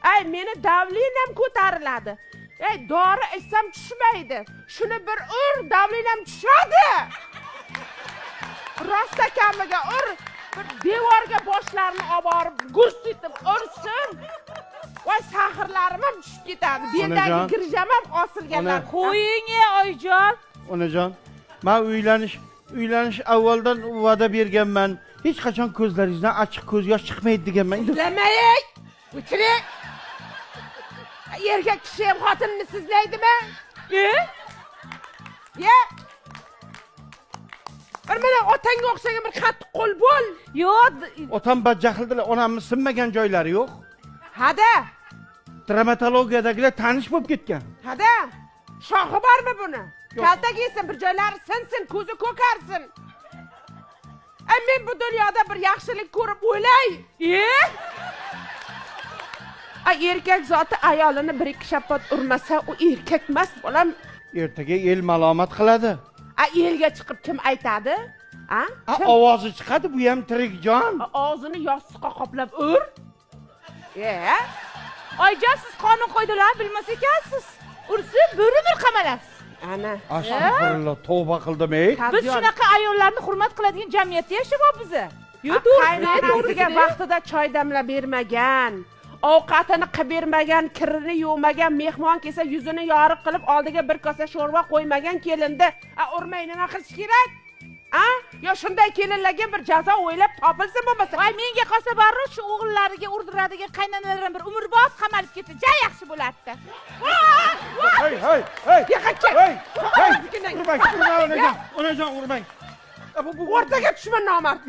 Ay, meni давление m ko'tariladi. Ey, dori ichsam tushmaydi. Shuni bir ur, давление m tushadi. Rosta kamiga ur, bir devorga boshlarini olib borib gurs etib ursin. Voy, сахар larim ham tushib ketadi. Beldagi Onajon. грыжа m ham osilganlar. Ona. Qo'ying, ey, oyijon. Onajon, man uylanish avvaldan va'da berganman. Hech qachon ko'zlaringizdan achchiq ko'z yosh chiqmaydi deganman. Endi Sizlamaylik. O'chiring. Erkak kishi ham xotinini sizlaydimi? E? Ye. Bir mana otangga o'xshagan bir qattiq qo'l bo'l. Yo'q. Otam badjahldilar, onamni sinmagan joylari yo'q. Hada. Travmatologiyadagilar tanish bo'lib ketgan. Hada. Shoxi bormi buni? Yo'q. Kaltak yesin, bir joylari sinsin, ko'zi ko'karsin. Ay, men bu dunyoda bir yaxshilik ko'rib o'lay. E? Ay, erkak zoti ayolini bir ikki shappat urmasa, u erkak emas, bolam. Ertaga el malomat qiladi. A, elga chiqib kim aytadi? A? A, Kim? ovozi chiqadi, bu ham tirik jon. Og'zini yostiqqa qoplab ur. E? Oyijon, siz qonun qoidalarni bilmas ekansiz. Ursin, bir umr qamalasiz. Ana. Astag'firulloh, tavba qildim, ey. Biz shunaqa ayollarni hurmat qiladigan jamiyatda yashayapmiz. Yo'q, to'g'ri. Qaynonasiga vaqtida choy damlab bermagan, ovqatini qilib bermagan, kirini yuvmagan, mehmon kelsa yuzini yorug' qilib oldiga bir kosa sho'rva qo'ymagan kelinni a urmay nima qilish kerak? A, yo shunday kelinlarga bir jazo o'ylab topilsin bo'lmasa. Voy, menga qolsa baribir shu o'g'illariga urdiradigan qaynonalар ham bir umrbod qamalib ketsa, ja yaxshi bo'lardi. Hey, hey, hey. Yo'q, Hey, hey. Urmang, Urmang, urmang, onajon. Onajon, urmang. Bu O'rtaga tushma, nomard.